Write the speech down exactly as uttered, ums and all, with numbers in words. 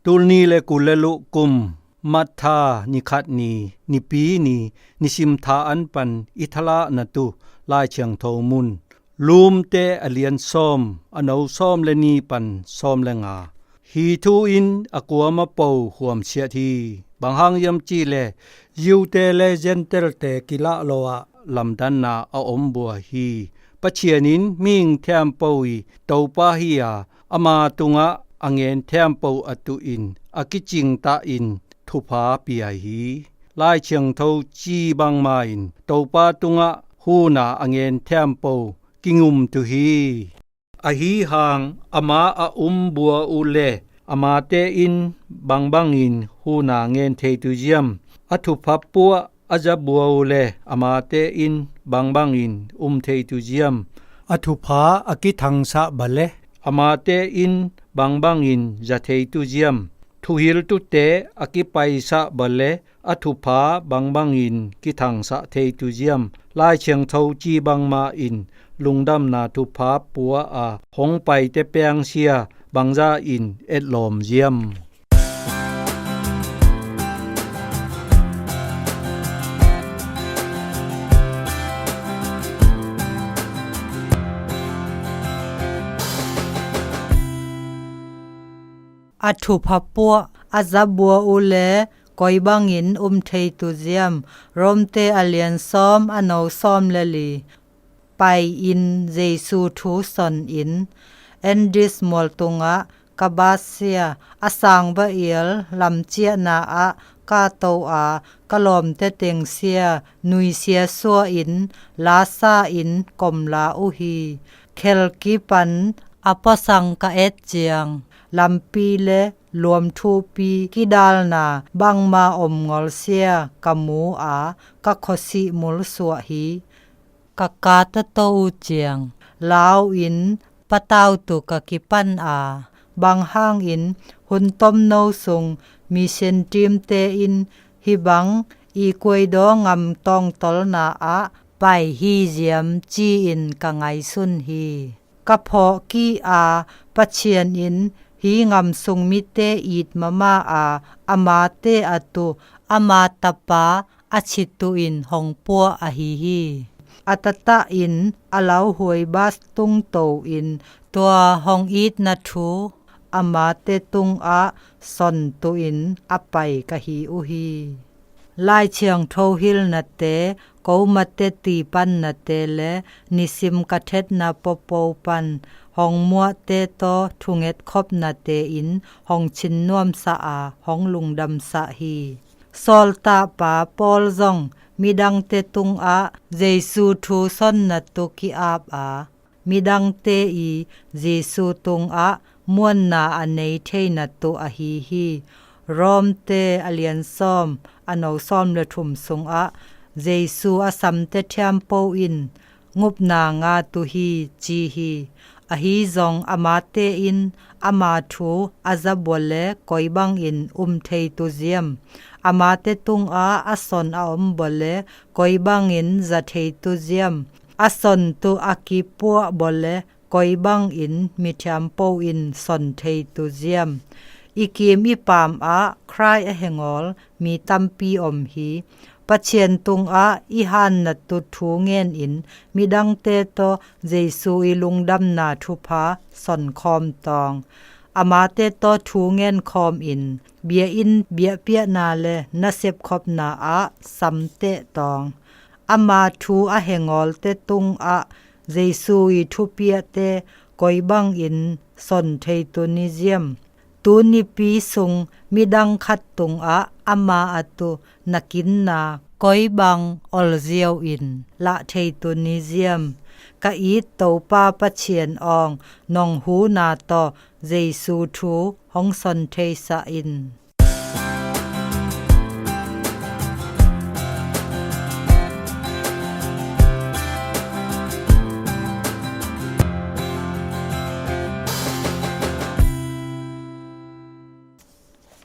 Tul ni le kul le luh kum, Matha ni khat ni, Nipi ni, nisim tha an pan i thalah na tu Lai Thiangtho mun. Lumte a lian sawm, a no sawm le ni pan sawm le nga. Hi thu in a kuama po huamsiat hi. Bang hang hiam cih leh Jew-te le Gentile-te kilah lo ah lamdanna a om bua hi. Pathian in mihing thiampo i Topa hi a, ama tungah a ngen thiampo a tuh in a kicingtah in thupha pia hi. Lai Thiangtho ci bangma in Topa tungah hun a a ngen thiampo kingum tu hi. Ahi hang ama a um bua uh le amate in bangbangin hun a ngen thei tu ziam? A thupha puah a za bua uh le amate in bangbangin um thei tu ziam? A thupha a kithangsah bale amate in bangbangin za thei tu ziam? Thuhiltute a kipaisah bale a thupha bangbangin kithangsah thei tu ziam? Lai Thiangtho ci bangma in lungdamna thupha pua a hong paite piangsia bangza in etlawm ziam? A thupha puah a za bua uh le koi bangin um thei tu ziam? Romte a lian sawm, a no sawm le li. Pai-in Jesu thu son in. Andes mual tungah ka batsia, a sang va-ial lamciahna ah ka to a, ka lawmte tengsia nuisia sua in, lasa in komla uh hi. Khelki pan a puasang ka et ciang, lampi le luam thupi kidalna bangma om ngolsia ka mu a, ka khuasih mulsuah hi. Ka ka toto uh ciang, lau in patau tu ka kipan a, bang hangin hun tomno sung mission team-te in hih bang i kuaidaw ngam tawngtolna ah pai hi ziam ci-in ka ngaihsun hi. Ka phawhkih a, Pathian in hih ngam sung mite it mama a, amate a tu ama tapa a cit tu in hong puah ahi hi. A tatah in a lauhuai bas tungto in tua hong itna thu amate tungah son tu in a pai ka hi uh hi. Lai Thiangtho hilnate, komate tipan nate le nisim ka thetna popo pan hong muahte tawh thunget khopnate in hong cin nuamsa a, hong lungdamsa hi. Sawltahpa Paul zong midangte tungah Jesu thu sonna tu ki-ap a, midangte i Jesu tungah muanna a nei theina tu ahi hi. Romte a lian sawm, a no sawm le thum sungah Jesu a samte thiampo in ngupna nga tu hi ci hi. Ahi zong amate in ama thu a za bua le koi bangin um thei tu ziam? Amate tungah a son a om bua le koi bangin za thei tu ziam? A son tu a kipuah bua le koi bangin mithiampo in son thei tu ziam? I kim i paam ah Khrih a hengawl mi tampi om hi. Pathian tungah i hanna tu thu ngen in midangte tawh Jesu i lungdamna thupha son khawm tawng. Amate tawh thu ngen khawm in biakinn biakpiakna le nasep khopna ah samteh tawng. Ama thu a hengawlte tungah Jesu i thupiakte koi bangin son thei tu ni ziam? Tu nipi sung midang khat tungah ama a tu na kinna koi bang olziau in lah thei tu ni ziam? Ka it Topa Pathian awng nong huna tawh Jesu thu hong son theisah in.